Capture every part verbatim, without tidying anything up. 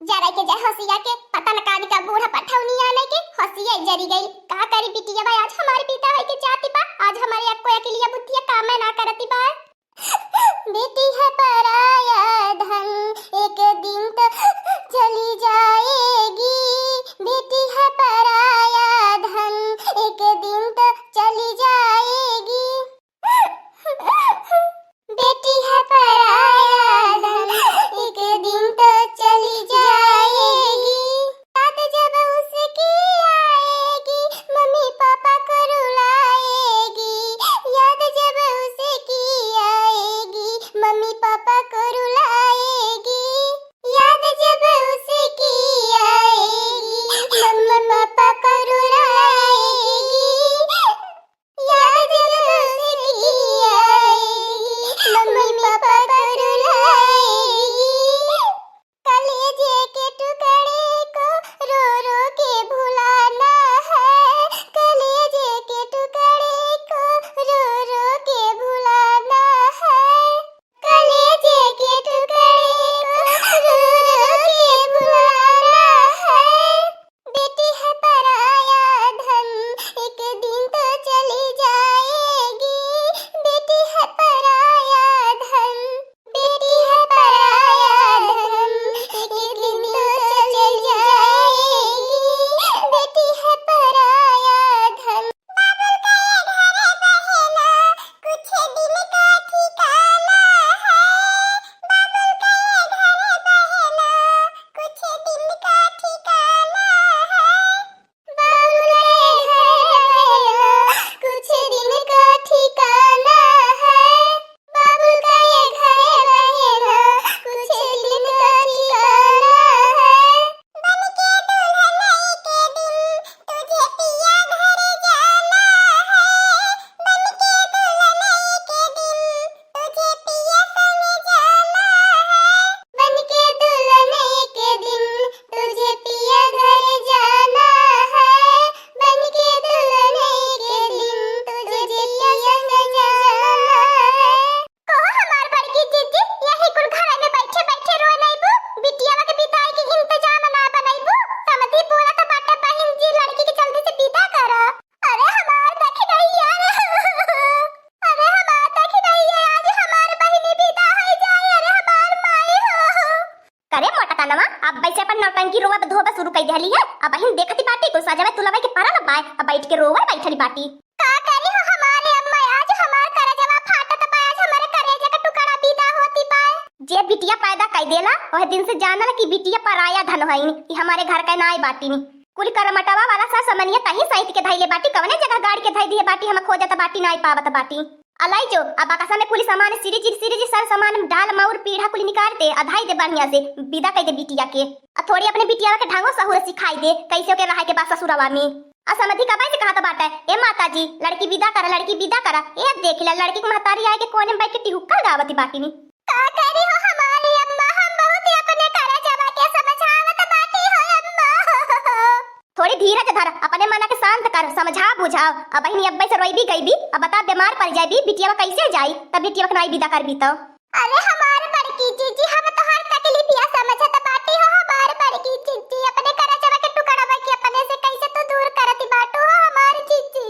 जरा के जय हसिया के, पता न कानी का बूढ़ा पठौनिया लेके हसिया जरी गई। का करी बिटिया बा, आज हमारे पिता है के जाति बा, आज हमारे अक्को अकेलिया बुद्धिया काम में ना करती बा। बेटी है पराया धन, एक दिन तो चली जाएगी। बेटी है पराया धन, एक दिन तो चली जाएगी। बेटी है पराया धन, एक दिन तो चली जाएगी। याद जब उसकी आएगी, मम्मी पापा को रुलाएगी। याद जब उसकी आएगी, मम्मी पापा को रुलाएगी। याद जब उसकी आएगी, मम्मी पापा को रुलाएगी। याद जब उसकी आएगी, मम्मी पापा को रुलाएगी। कलेजे के टुकड़े को रो रो के भुलाना है, कलेजे के टुकड़े को रो रो के भुलाना है, कलेजे के टुकड़े को रो रो के भुलाना है। बेटी है पराया धन, एक दिन तो चली जाएगी। बेटी है पराया धन, बेटी है पराया धन, एक दिन तो चली जाएगी। बेटी है पराया धन। बाबुल का ये घर बहेना, कुछ दिन का ठिकाना है। बाबुल का ये घर बहेना, कुछ दिन का ठिकाना है। बाबुल का ये घर बहेना, कुछ दिन का ठिकाना है। बाबुल का ये घर बहेना, कुछ दिन का ठिकाना है। बन के दुल्हन एक दिन तुझे पिया घर जाना है। बन के दुल्हन एक दिन तुझे पिया संग जाना है। बन के दुल्हन एक दिन तुझे पिया घर जाना है। बन के दुल्हन एक दिन तुझे पिया संग जाना है। कहो हमार बड़की जीजी, यही कुल घर में बैठे बैठे रोए नाइबू? बिटिया के बिदाई के इंतजाम ना बनाइबू? समधी बोलत बाटे, बहिन जी लड़की के जल्दी से विदा करा। अरे हमार देखी नहीं यार। अरे हमार देखी नहीं है, आज हमार बहिनी विदा हो जाए। अरे हमार माई हो। करे मोटकनवा, अब वैसे अपन नौटंकी रोवा धोवा शुरू कर देली है। अब बहिन देखती बाटी, कुल सजवे तुलवे के परा न पाए, अब बैठ के रोवे बैठली बाटी। का करी हो हमारे अम्मा, आज हमार करजवा फाटत बा, आज हमारे करेजा का टुकड़ा विदा होती बा। जे बिटिया पैदा कर देला, वह दिन से जानल कि बिटिया पराया धन होइन, कि हमारे घर का नाई बाटी नी। कुल करमटवा वाला सर समनिया तही सहित के धैले बाटी, कवने जगह गाड़ के धै दिए बाटी, हम खोजत बाटी, नाई पावत बाटी। अलाई जो, अब बकसा में कुल सामान, सिरिज, सिरिज, सर सामान, डाल, मौर, पीढ़ा कुल निकाल दे, अधाई दे बढ़िया से, विदा कर दे बिटिया के। आ थोड़ी अपने बिटिया के ढंगो सहूर सिखाई दे, कैसे ओके रहे के बा ससुरवा में। आ समधी कबाई से कहत बाटे, "ए माता जी, लड़की विदा करा, लड़की विदा करा।" ए देख ला, लड़की के महतारी आए के कोने में बैठ के टिहुक्का गावत बाटी नी। का करी हो हमारी अम्मा, हम बहुत ही अपने करजवा के समझावत बाटी हो अम्मा। थोड़ी धीरज धर, अपने मना के शांत कर, समझा बुझाओ। अब बहिनी अब्बे से रोई भी गई भी, अब बता बीमार पड़ जाए भी, बिटिया कैसे जाई, तब बिटिया के नाई विदा कर भी तो। अरे हमार बड़की जीजी, हम तोहार तकलीफिया समझत बाटी हो, हमार बड़की जीजी, अपने करजवा के टुकड़वा के अपने से कैसे तू दूर करती बाटू हो हमार जीजी।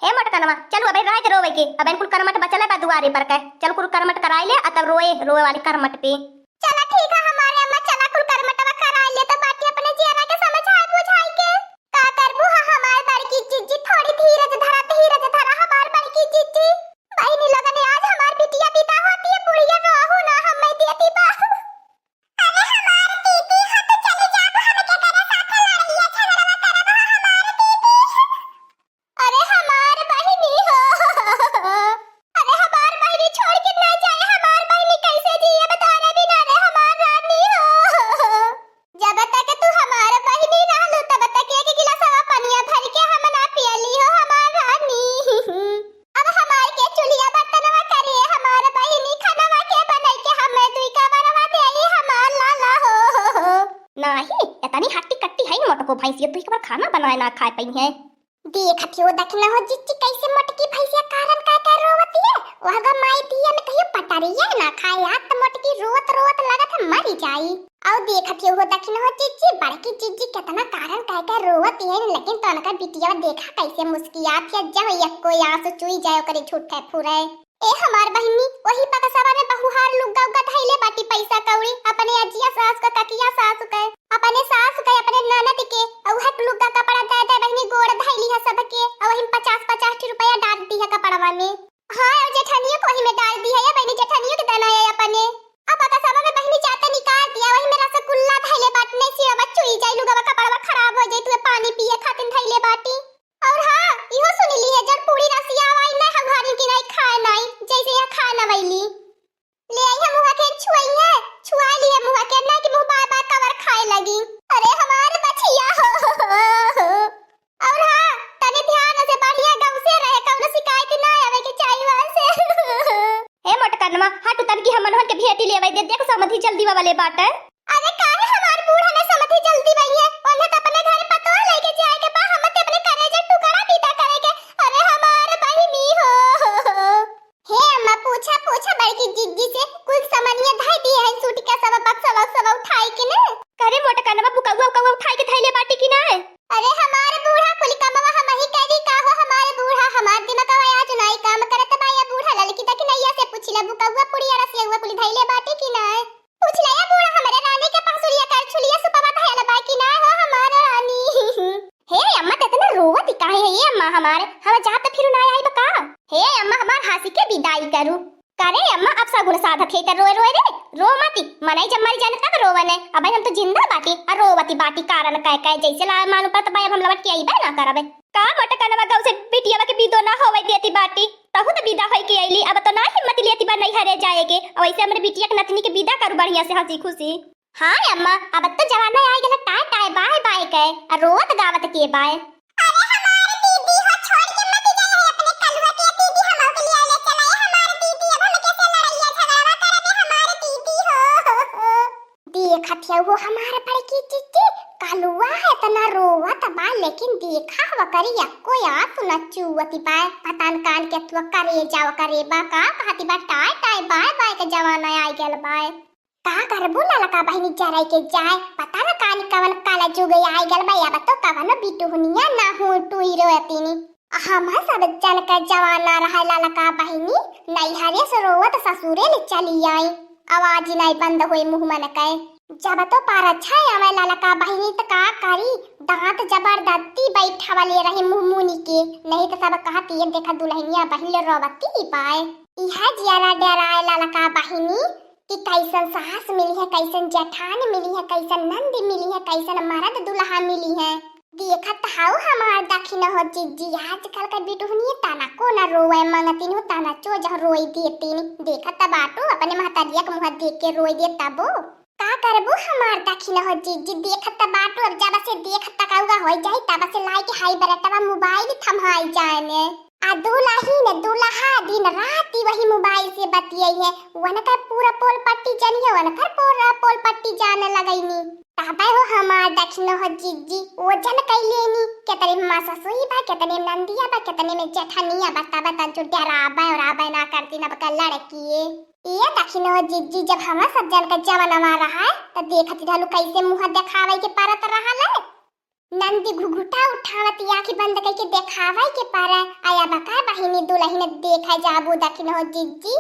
हे मोटकनवा, चलू अबे रात रोवे के, अबे कुल करमट बचले बा दुआरे पर के, चल कुल करमट कराई ले, आ तब रोए, रोए वाले करमट पे। चला ठीक है हमारे अम्मा, चला कुल करमटवा कराई ले, तो बाटी अपने जियरा के समझाए बुझाई के। का करबू हा हमार बड़की जीजी, थोड़ी धीरज धरा, धीरज धरा हमार बड़की जीजी। बहिनी लोगन, आज हमार बिटिया विदा होती है, बुढ़िया रोहू ना हम मैं देती बा। अरे हमार दीदी, हम चली जाब, हम के करे साथ लड़ाइया झगड़वा करब हो हमार दीदी। अरे हमार बहिनी हो, अरे हमार बहिनी छोड़ के ना जाए, हमार बहिनी कैसे जिए बतारे बिना रे हमार रानी हो। जब तक तू हमार बहिनी रहलू तब तक एक गिलासवा पनिया भर के हम ना पियली हो हमार रानी। अब हमार के चुलिया बर्तनवा करे हमार बहिनी, खानवा के बनाई के हमें दुई कबरवा देई हमार लाला हो। नाही, इतनी हट्टी कट्टी है मोटको भैंसिया, दुई कबर खाना बनाए ना खाए पई है। देखत हो, देखना हो जिच्ची, कैसे मोटकी भैंसिया कारण का का रोवत है? वह गा माई दिया में कहियो पटरिया ना खाए, आज त मोटकी रोत रोत लगत है मरी जाई। अउ देखत हो, हो दखिन हो जिज्जी, बड़की जिज्जी केतना कारण कह के रोवत है, लेकिन तनका बिटिया देखा कैसे मुस्कियात है, जब एको आंसू चुई जाए ओकरे झूठे फुरे। ए हमार बहिनी, वही बकसवा में बहुहार लुग्गा उग्गा धइले बाटी, पैसा कौड़ी, अपने अजिया सास का, ककिया सास के, अपने सास के, अपने ननद के, अउ हट लुग्गा कपड़ा दे दे बहिनी, गोड़ धइली है सबके, अउ वही में पचास पचास ठी रुपया डाल दी है कपड़वा में। हाँ, अउ जेठनियो को वही में डाल दी है, ये बहिनी जेठनियो के देना है अपने। अब बकसवा में बहिनी जाते निकाल दिया, वही में रसगुल्ला धइले बाटी, नहीं सिवा बच्चू ई जाई लुगवा कपड़वा खराब हो जाई, तू पानी पिए खातिर धइले बाटी। अउर हाँ, इहो सुन ली है, जब पूरी रसिया आई ना हमारी की नहीं खाए नहीं, जैसे यह खाए न वैली। ले आई है मुहा के छुआई है, छुआ ली है मुहा के, ना कि मुंह बार बार कवर खाए लगी। अरे हमार बछिया हो। अउर हाँ, तनी ध्यान से बढ़िया गाँव से रहे, कउनो शिकायत ना आवे के चाहिए वहाँ से। ए मोटकनवा, हट तन की हमन के भेटी लेवे दे, देख समधी जल्दी वाले बाटे। अरे काहे हमार बूढ़ा ने समधी जल्दी वही है, उन्हें तो अपने घर पतोह लेके जाए के बा, हम ते अपने करेजे टुकड़ा विदा करे के। अरे हमार बहिनी हो। हे अम्मा, पूछा, पूछा बड़की जिज्जी से, कुल सामानिया धई दिए हैं, सूटकेसवा, बक्सवा, बक्सवा उठाई के ने। करे मोटकनवा, बुकवा, उकवा उठाई के धइले बाटी कि ना? अरे हमार बूढ़ा, कुल कमवा हमही करी का हो, हमार बूढ़ा, हमार दिमागवा आज नाई काम करत बा, या बूढ़ा ललकी दखिनैया से पूछिला, बुकवा, पुड़िया, रसिया, कुल धइले बाटी कि ना? पूछ ले या बूढ़ा, हमरे रानी के पसुरिया कर छुलिया सुपवा धइल बा कि ना हो हमार रानी। हे अम्मा, त इतना रोवत ही काहे है ये अम्मा हमार? हम जाब त फिर ना आइब का? हे अम्मा, हमार हँसी के विदाई करू। करे अम्मा, अब सगुन साधत है त रोए रोए रे, रो मती, मनई जब मर जाने तब रोवन है। अब हम तो जिंदा बाटी, आ रोवती बाटी कारण कह कह, जैसे ला मालूम पड़त बा, अब हम लौट के आइबे ना करबे। का मोटकनवा गाँव से बिटियावा के बिदो ना होवे देती बाटी, तहू त विदा होई के अइली, अब तो ना हिम्मत लेती बा नैहरे जाए के। अब ऐसे हमरे बिटिया के नतनी के विदा करू बढ़िया से हँसी खुशी। हाँ अम्मा, अब तो जमाना आ गया टाय टाय बाय बाय के, आ रोवत गावत के बाय। अरे हमार दीदी हो, छोड़ के मत जाए अपने कलुआ के दीदी, हम के लिए ले चला। ए हमार दीदी, अब हम कैसे लड़ाइया झगड़ा करबे हमार दीदी हो। देखत है वो हमार बड़की जिज्जी, कलुआ है इतना रोवत बा, लेकिन देखा हवा करी एको आंसू न चुवती बा। पता न कान के तुआ करे जाव करे बा, का कहती बा, टाय टाय बाय बाय के जमाना आ गल बा। का करबू ललका बहिनी जराई के जाए, पता न कानी कवन काला जुग आइ गल बा, अब तो कवनो बिटुहनिया ना हो टुई रोतीनी। हम सब जन के जवाना रहे ललका बहिनी, नैहरे से रोवत ससुरे ले चली आई। आवाज नहीं बंद होई मुँह मन के। जब तो पारा छाय आवे ललका बहिनी त का करी, दांत जबरदस्ती बैठावले रही मुँह मुनी के, नहीं तो सब कहती ये देखा दुल्हनिया बहिन रोवती पाए। इहा जियारा डेराए ललका बहिनी, कि कैसन सास मिली है, कैसन जेठान मिली है, कैसन नंद मिली है, कैसन मरद दुल्हा मिली है। देखत हऊ हमार दखिन हो जिज्जी, आजकल का बिटुहनी तना को ना रोवे मंगतीन हो, तना चो जह रोई देतीन। देखत बाटू अपने महतरिया के मुँह देख के रोई दे तबो। का करबू हमार दखिन हो जिज्जी, देखत बाटू अब जब से देखत तकौआ हो जाई तब से लाई के हाई बरटवा मोबाइल थम्हाई जाए ने। आ दुलहिन, दुलहा दिन राति वही मोबाइल से बतियाई है। वनकर पूरा पोल पट्टी जानी है, वनकर पूरा पोल पट्टी जाने लगैनी। तबे हो हमार दखिन हो जिज्जी, ओजन कैलेनी, केतने में ससुई बा, केतने में नंदिया बा, केतने में जेठनिया बा, तब तन जो डराबे और आबे ना करती न बका लड़किए। ए दखिन हो जिज्जी, जब हम सब जन के जवनवा रहा, त देखत रहलू कैसे मुँह देखावे के परत रहल है। नंदी घुघुटा उठावत आँखी बंद करके देखावे के पारा। आया बका बहिनी दुलहिन देखा जाबू दखिन हो जिज्जी।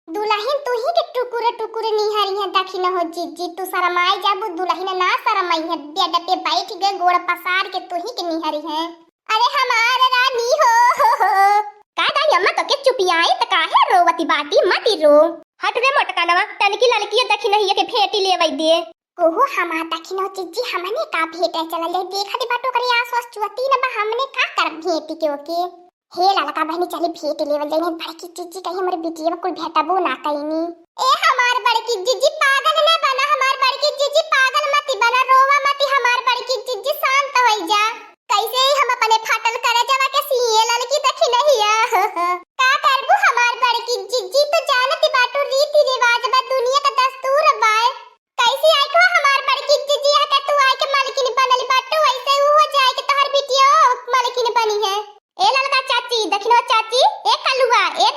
दुलहिन तुही के टुकुर टुकुर निहरी है दखिन हो जिज्जी। तू शरमाई जाबू दुलहिन ना शरमाई है। बेड पे बैठ गए गोड़ पसार के तुही के निहरी है। अरे हमार रानी हो, हो, हो। का दाई अम्मा तो के चुपियाई त काहे रोवती बाटी मती रो। हट रे मोटकनवा तनकी ललकी दखिनहिया के भेटी लेवै दे। ओहो हमार दखिनो जिज्जी, हमने का भेंटे चलल जाई, देखत बाटू ओकरे आस वास चुअती न बा, हमने का करब भेंटी के ओके। हे ललका बहिनी, चली भेंट लेवल जाई, नहीं बड़की जिज्जी कहीं हमरे बिटिया में कुल भेंटबो ना कईनी। ए हमार बड़की जिज्जी पागल न बना, हमार बड़की जिज्जी पागल मती बना, रोवा मती हमार बड़की जिज्जी, शांत होई जा। कैसे ही हम अपने फाटल करजवा के सिए ललकी दखिनहिया। का करबू हमार बड़की जिज्जी, तो जानती बाटू रीति रिवाज बा, दुनिया का दस्तूर बाय। कैसे आई को हमार बड़की जिज्जी, यहाँ के तू आई के मालकिन बनल बाटू, ऐसे ऊ हो जाए के तोहर बिटिया मालकिन बनी है। ए ललका चाची, दखिनो चाची, ए कलुआ, ए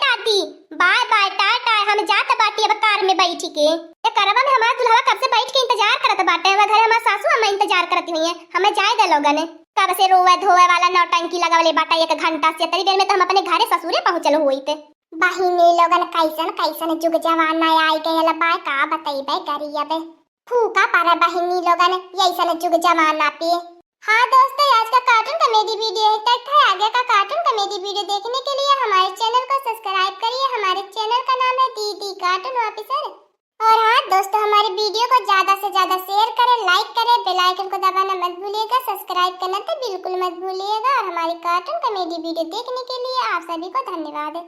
इंतजार करती हुई है, हमें जाए दे लोगन। कब से रोवे धोवे वाला नौटंकी लगावले बाटा एक घंटा से, तनी देर में तो हम अपने घरे ससुरे पहुँचल होइत। बहिनी लोगन, कैसन कैसन जुग जमाना आइ गयल बा, का बतइबे करी अब। फूका परे बहिनी लोगन, यैसन जुग जमाना पे। हाँ दोस्तों, आज का कार्टून कॉमेडी वीडियो यहीं तक था। आगे का कार्टून कॉमेडी वीडियो देखने के लिए हमारे चैनल को सब्सक्राइब करिए। हमारे चैनल का नाम है दीदी कार्टून ऑफिसर। और हाँ दोस्तों, हमारे वीडियो को ज्यादा से ज्यादा शेयर करें, लाइक करें, बेल आइकन को दबाना मत भूलिएगा, सब्सक्राइब करना तो बिल्कुल मत भूलिएगा। और हमारी कार्टून कॉमेडी वीडियो देखने के लिए आप सभी को धन्यवाद।